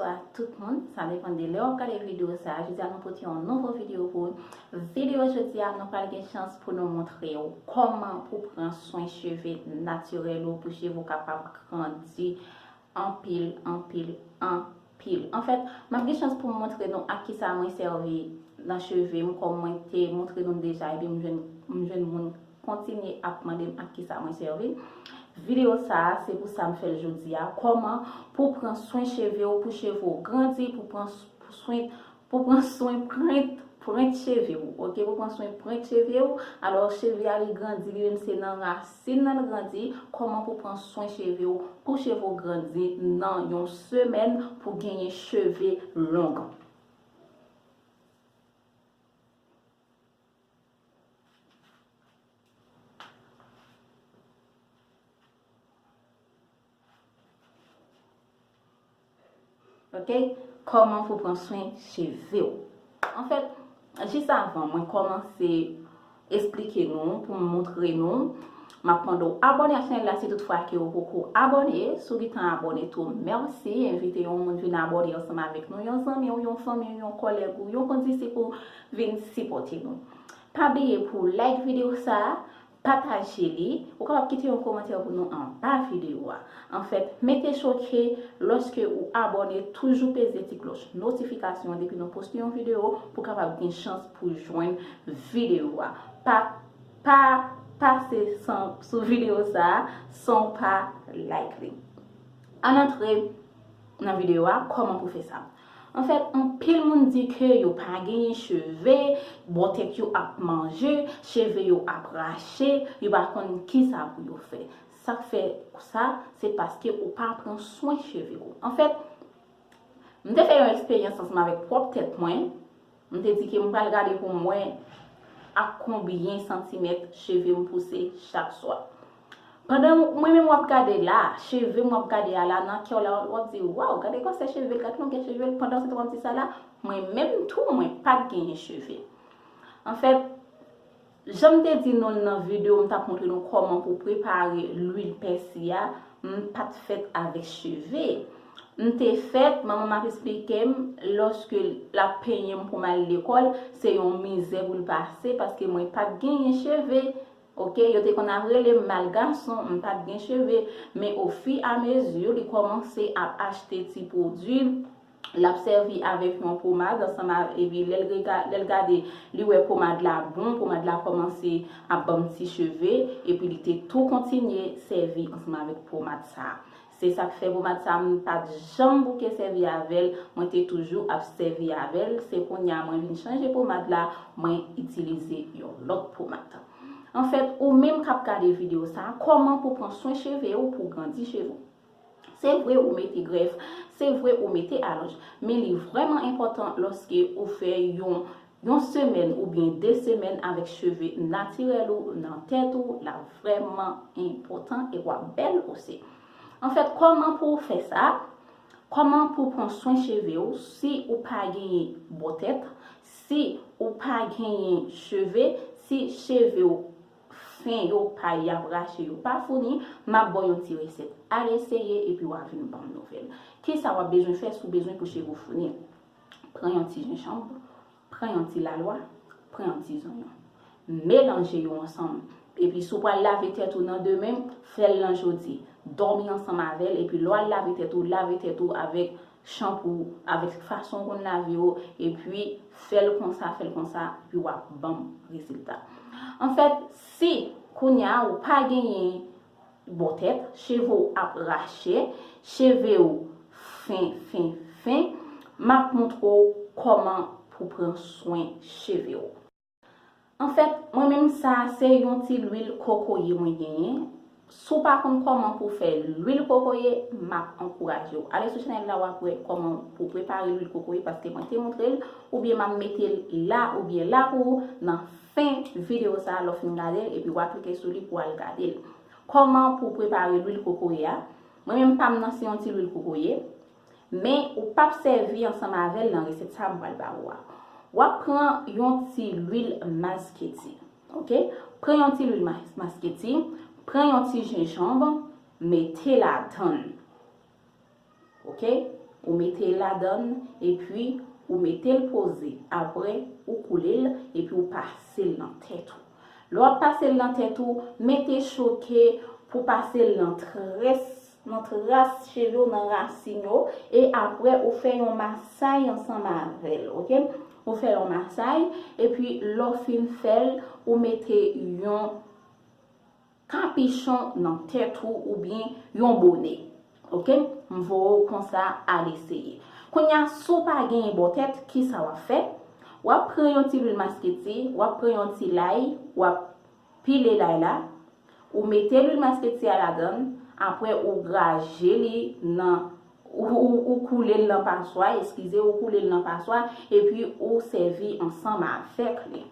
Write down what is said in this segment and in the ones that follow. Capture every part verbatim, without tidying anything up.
Bonjou a tout moun, sa depann de lè w ap gade videyo sa a. Jodi a nou pote yon nouvo videyo pou ou. Videyo jodi a, nou pral gen chans pou nou montre w kòman pou pran swen cheve natirèl ou, pou cheve w kapab grandi anpil, anpil, anpil. Anfèt, m ap gen chans pou m montre nou ak kisa mwen sèvi nan cheve m, kòm mwen te montre nou deja, epi m jwenn, m jwenn moun kontinye ap mande m ak kisa mwen sèvi. Videyo sa a, se pou sa m fè l jodi a. Kòman pou pran swen cheve w, pou cheve w grandi, pou pran s-, pou swen, pou pran swen prent, prent cheve w, oke? Pou pran swen prent cheve w. Alò, cheve a, li grandi, li menm se nan rasin nan l grandi. Kòman pou pran swen cheve w, pou cheve w grandi nan yon semèn, pou genyen cheve long? Oke? Kòman pou pran swen cheve w? Anfèt, jis avan mwen kòmanse esplike nou, pou m montre nou, m ap mande w abòne ak chanèl la si toutfwa ke w poko abòne. Si w gentan abòne tou, mèsi. Envite yon moun vin abòne ansanm avèk nou, yon zanmi w, yon fanmi w, yon kòlèg ou, yon kondisip ou, vin sipòte nou. Pa bliye pou w like videyo sa a, pataje li, ou kapab kite yon kòmantè pou nou anba videyo a. Anfèt, mete choke lòske ou abòne, toujou peze ti klòch notifikasyon an depi nou poste yon videyo pou w kapab gen chans pou jwenn videyo a. Pa, pa pase san, sou videyo sa a san w pa like li. Ann antre nan videyo a, kòman pou fè sa. Anfèt, anpil moun di ke yo pa genyen cheve, bò tèt yo ap manje, cheve yo ap rache, yo pa konn kisa pou yo fè. Sa k fè sa, se paske ou pa pran swen cheve w. Anfèt, m te fè yon eksperyans ansanm avèk pwòp tèt mwen. M te di ke m pral gade pou m wè ak konbyen santimèt cheve m pouse chak swa. Pandan mwen menm w ap gade la, cheve m w ap gade a la, nan kè w la, w ap di, "Waw, gade gwosè cheve l, gade longè cheve l." Pandan se tan w ap di sa la, mwen menm tou, mwen pa t genyen cheve. Anfèt, jan m te di nou l nan videyo, m t ap montre nou kòman pou prepare lwil pèsi a, m pa t fèt avèk cheve. M te fèt, manman m ap esplike m, lòske l ap penyen m pou m al lekòl, se yon mizè pou l pase, paske mwen pa t genyen cheve. Oke, yo te konn ap rele m mal gason, m pa t gen cheve, men ofiramezi, li kòmanse ap achte ti pwodui, l ap sèvi avèk yon pomad ansanm avèk, epi lè l rega-, lè l gade, li wè pomad la bon, pomad la kòmanse ap ban m ti cheve, epi li te tou kontinye sèvi ansanm avèk pomad sa a. Se sa k fè pomad sa a, m pa t janm bouke sèvi avè l, mwen te toujou ap sèvi avè l. Se kounye a mwen vin chanje pomad la, mwen itilize yon lòt pomad. Anfèt, ou menm k ap gade videyo sa a, kòman pou pran swen cheve w, pou grandi cheve w? Se vre ou mete grèf, se vre ou mete alonj, men li vrèman enpòtan lòske ou fè yon, yon semèn oubyen de semèn avèk cheve natirèl ou nan tèt ou, l ap vrèman enpòtan e w ap bèl osi. Anfèt, kòman pou w fè sa? Kòman pou w pran swen cheve w si ou pa genyen bò tèt, si ou pa genyen cheve, si cheve w fen, yo pa, y ap rache, yo pa founi, m ap ba w yon ti resèt. Al eseye epi w a vin ban m nouvèl. Kisa w ap bezwen fè si w bezwen pou cheve w founi? Pran yon ti jenjanm, pran yon ti lalwa, pran yon ti zonyon. Melanje yo ansanm. Epi si w pral lave tèt ou nan demen, fè l nan jodi. Dòmi ansanm avè l, epi lè w al lave tèt ou, lave tèt ou avèk chanpou, avèk fason w konn lave yo, epi fè l konsa, fè l konsa, epi w ap ban m rezilta. Anfèt, si kounye a ou pa genyen bò tèt, cheve w ap rache, cheve w fen, fen, fen, m ap montre w kòman pou pran swen cheve w. Anfèt, mwen menm sa a se yon ti lwil kokoye mwen genyen. Si w pa konn kòman pou w fè lwil kokoye, m ap ankouraje w. Ale sou chanèl la, w ap wè kòman pou w prepare lwil kokoye, paske mwen te montre l, oubyen m ap mete l la, oubyen la pou ou, nan fen videyo sa a, lè w fin gade l, epi w a klike sou li pou w al gade l. Kòman pou w prepare lwil kokoye a? Mwen menm pa m nan se yon ti lwil kokoye. Men ou p ap sèvi ansanm avè l nan resèt sa a m pral ba ou a. W ap pran yon ti lwil masketi. Oke? Pran yon ti lwil mas-, masketi, pran yon ti jenjanm, mete ladan l. Oke? Ou mete l ladan l, epi ou mete l poze. Apre, ou koule l, epi ou pase l nan tèt ou. Lè w ap pase l nan tèt ou, mete choke pou pase l nan très, nan tras cheve w, nan rasin yo, e apre ou fè yon masay ansanm avè l, oke? Ou fè yon masay, epi lè w fin fè l, ou mete yon kapichon nan tèt ou oubyen yon bonè. Oke? M voye w konsa, al eseye. Kounye a, si w pa genyen bò tèt, kisa w ap fè? W ap pran yon ti lwil masketi, w ap pran yon ti lay, w ap pile lay la, ou mete lwil masketi a ladan l, apre ou graje li nan, ou, ou, ou koule l nan paswa, eskize, ou koule l nan paswa, epi ou sèvi ansanm avèk li.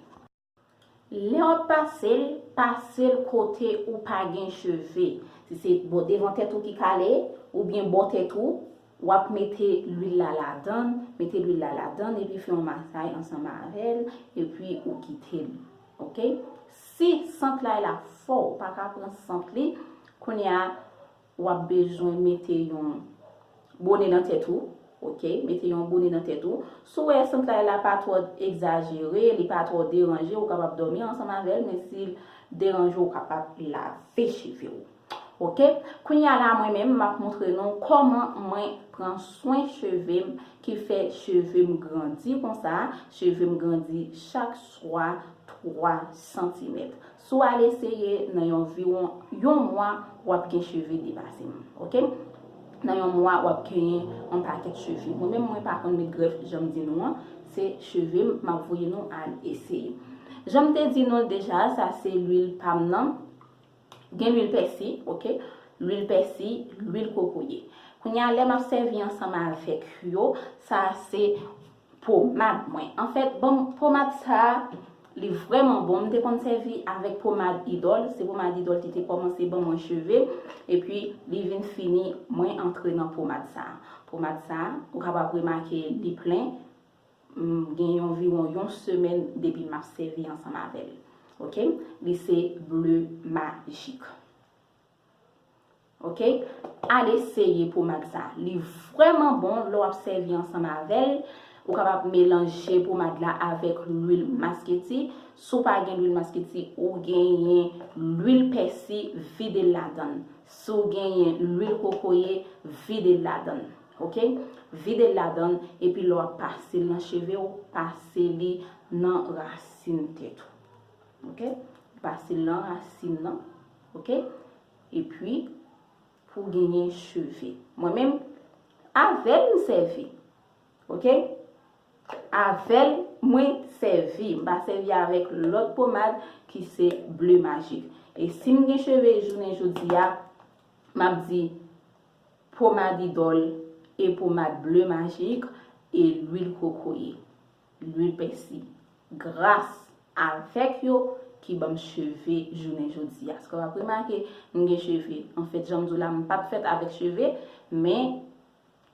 Lè w ap pase l, pase l kote ou pa gen cheve. Si se bò devan tèt ou ki kale, oubyen bò tèt ou, w ap mete lwil la ladan l, mete lwil la ladan l, epi fè yon masay ansanm avè l, epi ou kite l. Oke? Si sant la la fò, ou pa ka pran sant li, kounye a, w ap bezwen mete yon bonè nan tèt ou, oke? Mete yon bonè nan tèt ou. Si w wè sant la la pa twò egzajere, li pa twò deranje, ou kapab dòmi ansanm avè l, men si l deranje w, ou kapab lave cheve w. Oke? Kounye a la, mwen menm, m ap montre nou kòman mwen pran swen cheve m, ki fè cheve m grandi konsa, cheve m grandi chak swa twa santimèt. Si w al eseye nan yon viwon yon mwa, w ap gen cheve depase m, oke? Nan yon mwa, w ap genyen yon pakèt cheve. Mwen menm, mwen pa konn met grèf, jan m di nou an, se cheve m, m ap voye nou al eseye. Jan m te di nou l deja, sa se lwil pa m nan. Gen lwil pèsi, oke? Lwil pèsi, lwil kokoye. Kounye a, lè m ap sèvi ansanm avèk yo, sa se pomad mwen. Anfèt, bon, pomad sa a, li vrèman bon. M te konn sèvi avèk pomad Idòl. Se pomad Idòl ki te kòmanse ban mwen cheve. Epi, li vin fini, mwen antre nan pomad sa a. Pomad sa a, ou kapab remake li plen. M gen yon anviwon yon semèn depi m ap sèvi ansanm avè l. Oke? Li se Bleu Magique. Oke? Al eseye pomad sa. Li vrèman bon lè w ap sèvi ansanm avè l. Ou kapab melanje pomad la avèk lwil masketi. Si w pa gen lwil masketi, ou genyen lwil pèsi, vide l ladan l. Si w genyen lwil kokoye, vide l ladan l. Oke? Vide l ladan l, epi lè w ap pase l nan cheve w, pase li nan rasin tèt ou. Oke? Pase l nan rasin nan. Oke? Epi, pou w genyen cheve. Mwen menm, avè l m sèvi. Oke? Avè l mwen sèvi. M pa sèvi avèk lòt pomad ki se Bleu Magique. E si m gen cheve jounen jodi a, m ap di pomad Idòl e pomad Bleu Magique e lwil kokoye, lwil pèsi. Gras avèk yo ki ban m cheve jounen jodi a. Sa w ap remake, m gen cheve. Anfèt, jan m di w la, m pa t fèt avèk cheve, men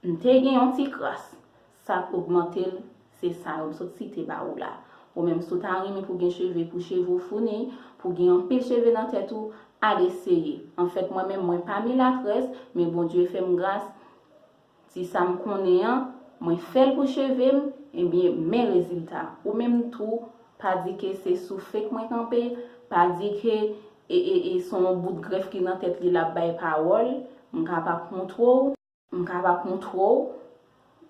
m te gen yon ti kras. Sa k ogmante l, se sa yo m sot site ba ou la. Ou menm, si w ta renmen pou gen cheve, pou cheve w founi, pou gen anpil cheve nan tèt ou, al eseye. Anfèt, mwen menm, mwen pa milatrès, men Bondye fè m gras. Ti sa m konnen an, mwen fè l pou cheve m, ebyen, men rezilta. Ou menm tou, pa di ke se sou fake mwen kanpe, pa di ke e, e, e, se yon bout grèf ki nan tèt li l ap bay pawòl, m ka pa montre w, m ka pa montre w,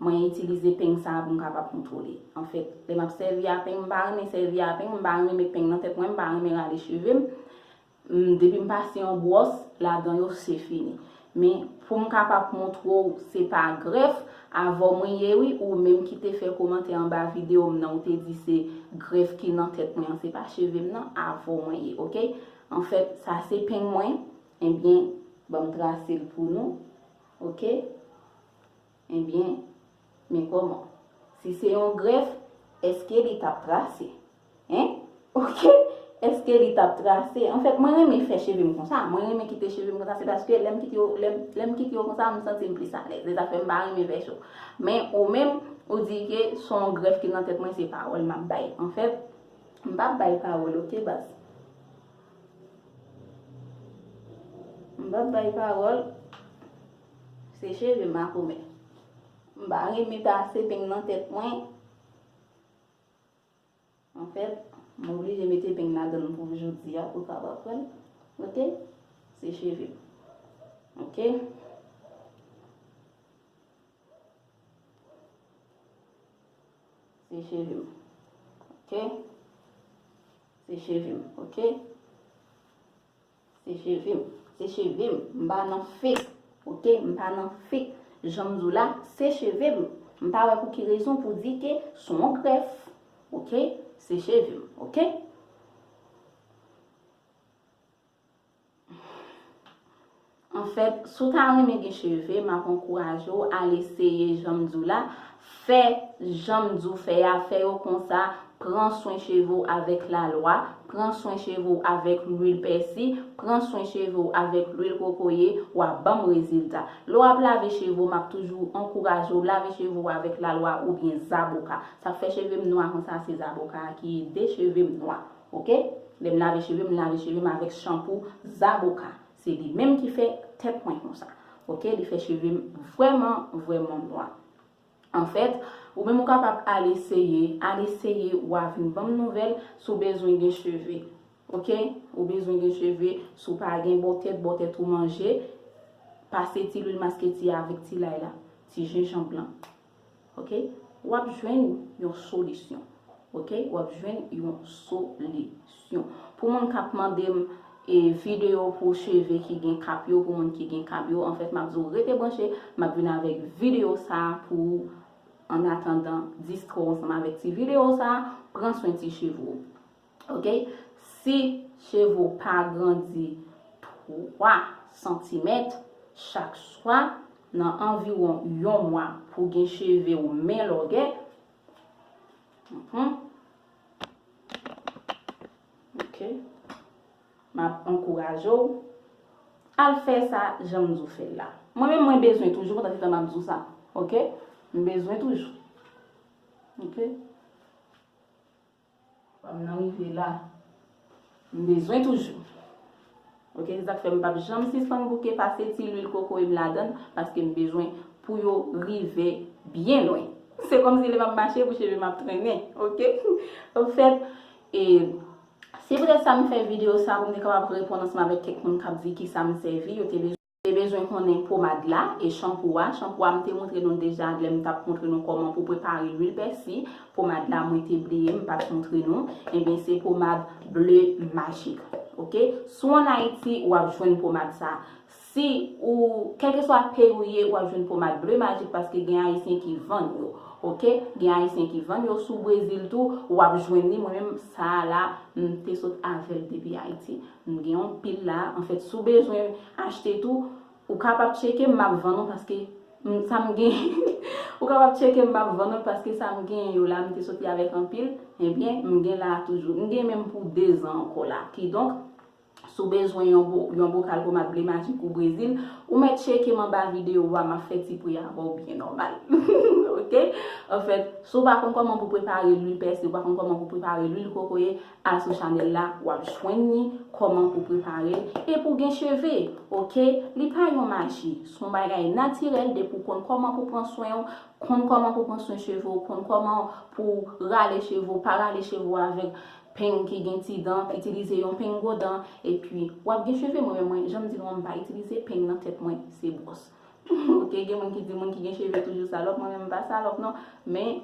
mwen itilize peng sa a pou m ka pa montre w li. Anfèt, lè m ap sèvi a peng, m pa renmen sèvi a peng, m pa renmen met peng nan tèt mwen, m pa renmen rale cheve m. M, depi m pase yon bwòs, ladan yo se fini. Men, pou m kapab montre w, se pa grèf, avè w mwen ye wi, ou menm ki te fè kòmantè anba videyo m nan, ou te di se grèf ki nan tèt mwen an, se pa cheve m nan, avè w mwen ye, oke? Anfèt, sa se peng mwen, ebyen, ban m trase l pou nou, oke? Ebyen, men kòman? Si se yon grèf, èske li t ap trase? Hein? Oke? Èske li t ap trase? Anfèt, mwen renmen fè cheve m konsa. Mwen renmen kite cheve m konsa. Se paske lè m kite yo, lè m, lè m kite yo konsa, m santi m plis alèz. Se sa fè m pa renmen fè cho. Men ou menm, ou di ke se yon grèf ki nan tèt mwen, se pawòl m ap bay. Anfèt, m p ap bay pawòl, oke, baz? M p ap bay pawòl. Se cheve makomè. M pa renmen pase peng nan tèt mwen. Anfèt, m oblije mete peng ladann pou jodi a pou l kapab pran. Ok? Se cheve m. Ok? Se cheve m. Ok? Se cheve m. Ok? Se cheve m. Se cheve m. M pa nan fake. Ok? M pa nan fake. Jan m di w la, se cheve m. M pa wè pou ki rezon pou di ke se yon grèf. Ok? Se cheve m. Ok? Anfèt, si w ta renmen gen cheve, m ap ankouraje w al eseye jan m di w la. Fè jan m di w fè a, fè yo konsa, pran swen cheve w avèk lalwa, pran swen cheve w avèk lwil pèsi, pran swen cheve w avèk lwil kokoye, w ap ban m rezilta. Lè w ap lave cheve w, m ap toujou ankouraje w lave cheve w avèk lalwa oubyen zaboka. Sa k fè cheve m nwa konsa, se zaboka a ki ede cheve m nwa. Ok? Lè m lave cheve m, m lave cheve m avèk chanpou zaboka. Se li menm ki fè tèt mwen konsa. Ok? Li fè cheve m vrèman, vrèman nwa. Anfèt, ou menm ou kapab al eseye, al eseye, w a vin ban m nouvèl si w bezwen gen cheve. Ok? Ou bezwen gen cheve, si w pa gen, bò tèt, bò tèt ou manje, pase ti lwil masketi a avèk ti lay la, ti jenjanm lan. Ok? W ap jwenn yon solisyon. Ok? W ap jwenn yon solisyon. Pou moun k ap mande m e videyo pou cheve ki gen kap yo, pou moun ki gen kap yo, anfèt, m ap di w rete branche, m ap vin avèk videyo sa a pou ou. An atandan, distrè w ansanm avèk ti videyo sa a, pran swen ti cheve w. Ok? Si cheve w pa grandi twa santimèt chak swa nan anviwon yon mwa pou gen cheve w men lògè, mhm. Ok? M ap ankouraje w. Al fè sa jan m di w fè l la. Mwen menm, mwen bezwen toujou, pandan se tan m ap di w sa. Ok? M bezwen toujou. Ok? Fò m nan rive la. M bezwen toujou. Ok, se sa k fè m p ap janm sispann bouke pase ti lwil kokoye m ladan l, paske m bezwen pou yo rive byen lwen. Se kòmsi lè m ap mache pou cheve m ap trennen, ok? Anfèt, e, se poutèt sa m fè videyo sa, pou m te kapab reponn ansanm avèk kèk moun k ap di kisa m sèvi, yo te bezwen te bezwen konnen pomad la e chanpou a. Chanpou a, m te montre nou deja lè m t ap montre nou kòman pou prepare lwil pèsi. Pomad la, mwen te bliye, m pa t montre nou. Ebyen, se pomad Bleu Magique. Ok? Si w ann Ayiti, w ap jwenn pomad sa. Si ou, kèlkeswa peyi ou ye, w ap jwenn pomad Bleu Magique paske gen Ayisyen ki vann yo. Ok? Gen Ayisyen ki vann yo. Si w Brezil tou, w ap jwenn li. Mwen menm, sa a la, m te sot avè l depi Ayiti. M gen yon pil la. Anfèt, si w bezwen achte tou, ou kapab tcheke m, m ap vann ou paske m, sa m gen, ou kapab tcheke m, m ap vann ou paske sa m gen yo la, m te soti avèk anpil. Ebyen, m gen la toujou. M gen menm pou dezan ankò la. Kidonk, si w bezwen yon bo-, yon bokal pomad Bleu Magique ou Brezil, ou mèt tcheke m anba videyo a, m ap fè ti pri avè w byen nòmal. Ok? Anfèt, si w pa konn kòman pou prepare lwil pèsi, ou pa konn kòman pou prepare lwil kokoye, al sou chanèl la, w ap jwenn li, kòman pou prepare l, e pou gen cheve, ok? Li pa yon maji, se yon bagay natirèl, depi w konn kòman pou pran swen w, konn kòman pou pran swen cheve w, konn kòman pou rale cheve w, pa rale cheve w avèk peng ki gen ti dan, itilize yon peng gwo dan, epi w ap gen cheve. Mwen menm, mwen, jan m di nou an, m pa itilize peng nan tèt mwen, se bwòs. Ok, gen moun ki di moun ki gen cheve toujou salòp, mwen menm m pa salòp non, men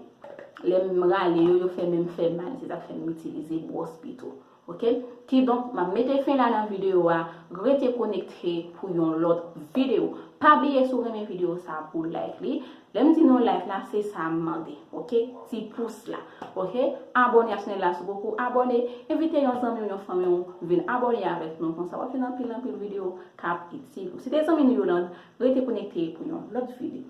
lè m rale yo, yo fè menm fè mal, se sa k fè m itilize bwòs pito. Ok? Kidonk, m ap mete fen la nan videyo a, rete konekte pou yon lòt videyo. Pa bliye si w renmen videyo sa a pou w like li. Lè m di nou like la, se sa m mande, ok? Ti pous la, ok? Abòne ak chanèl la si w poko abòne, envite yon zanmi w, yon fanmi w vin abòne avèk nou, konsa w ap jwenn anpil, anpil videyo k ap itil ou. Se te zanmi nou Yolande, rete konekte pou yon lòt videyo.